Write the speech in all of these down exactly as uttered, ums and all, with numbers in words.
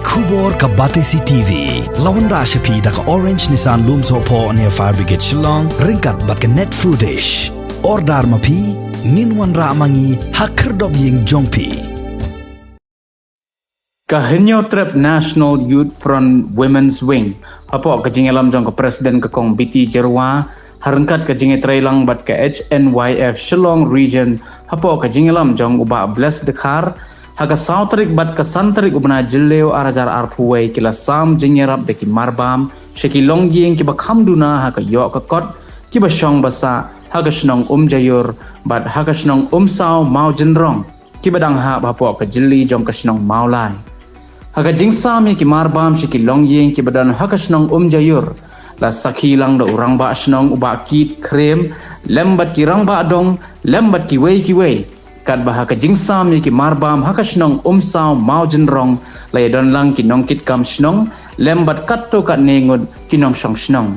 Khubor ka Batesi T V la wanrah sha phi da ka Orange Nissan Lumsohphoh near Fire Brigade Shillong ryngkat bad ka Net Foodish. Order ma phi, ngin wanrah ma ngi ha khyrdop ïing jong phi. Ka Hynñiewtrep National Youth Front Women's Wing, hapoh ka jingïalam jong ka President ka Kong Biti Jyrwa, ha ryngkat ka jingïatreilang bad ka H N Y F Shillong Region, hapoh ka jingïalam jong u Bah Bless Dkhar, ha ka saw tarik bad ka san tarik u bnai Jylliew ar hajar arphew wei ki la sam jingïarap da ki marbam sha ki longïing kiba kham duna ha ka ïoh ka kot, kiba shong ba sah ha ka shnong Umjaiur bad ha ka shnong Umsaw Mawjynrong, kiba dang hap hapoh ka jylli jong ka shnong Mawlai. Ha ka jingsam ïa ki marbam sha ki longïing kiba don ha ka shnong Umjaiur, la sakhi lang da u rangbah shnong u Bah Kit Khrem, lem bad ki rangbah dong, lem bad kiwei kiwei. Katba ha ka jingsam ïa ki marbam ha ka shnong Umsaw Mawjynrong, la ïadon lang ki nongkitkam shnong, lem bad katto katne ngut ki nongshong shnong.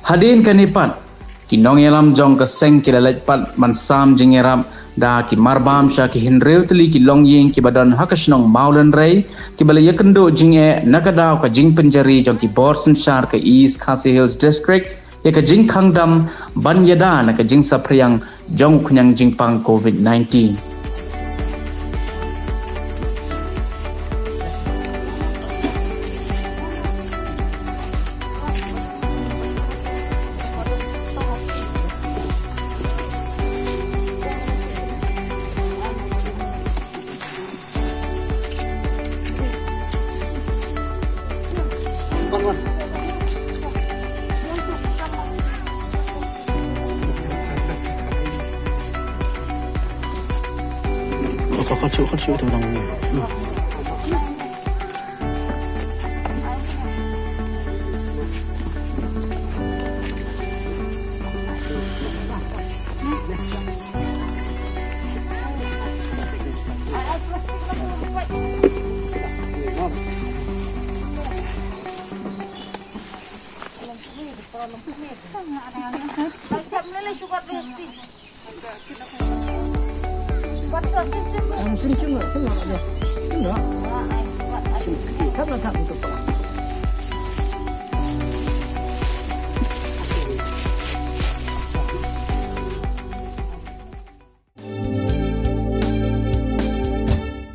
Hadien kane pat, ki nongïalam jong ka seng ki la leit pat ban sam jingïarap da ki marbam sha ki hynriew tylli ki longïing kiba don ha ka shnong Mawlynrei, kiba la ïakynduh jingeh na ka daw ka jingpynjari jong ki bor synshar ka East Khasi Hills District ïa ka jingkhang dam ban ïada na ka jingsaphriang jong u khñiang jingpang COVID nineteen.